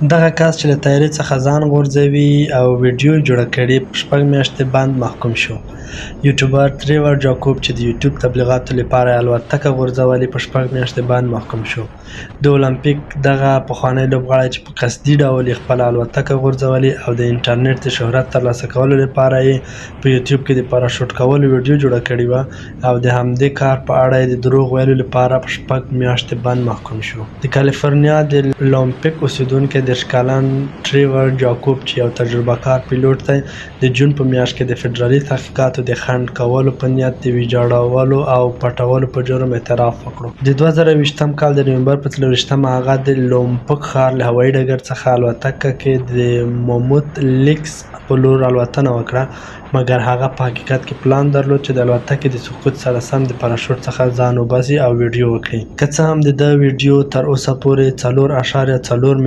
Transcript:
دغه کس چې له طیارې څخه ځان غورځوي او ویډیو یې جوړه کړې، په 6 میاشتې بند محکوم شو. یوټیوبر تریور جاکوب چې د یوټیوب تبلیغاتو لپاره یې الوتکه غورځولې، په 6 میاشتې بند محکوم شو. د المپیک دغه پخوانی لوبغاړی چې په قصدي ډول یې خپله الوتکه غورځولې او د انټرنیټ د شهرت ترلاسه کولو لپاره یې په یوټیوب کې د پاراشوټ کولو ویډیو جوړه کړې وه او د همدې کار په اړه یې د دروغ ویلو لپاره په 6 میاشتې بند محکوم شو. د کالیفرنیا د لومپک اوسیدونکی 30 کلن ټریور جاکوب چې یو تجربه کار پیلوټ دی، د جون په میاشت کې د فدرالي تحقیقاتو د خنډ کولو په نیت د ویجاړولو او پټولو په جرم اعتراف وکړو. د 2020 کال د نومبر په 24مه هغه د لومپک ښار له هوایي ډګر څخه الوتکه کې د موموت لیکس په لور الوتنه وکړه، مګر هغه په حقیقت کې پلان درلود چې د الوتکې د سقوط سره سم د پاراشوټ څخه ځان وباسي او ویډیو وکړي. که څه هم د ده ویډیو تر اوسه پورې 4.4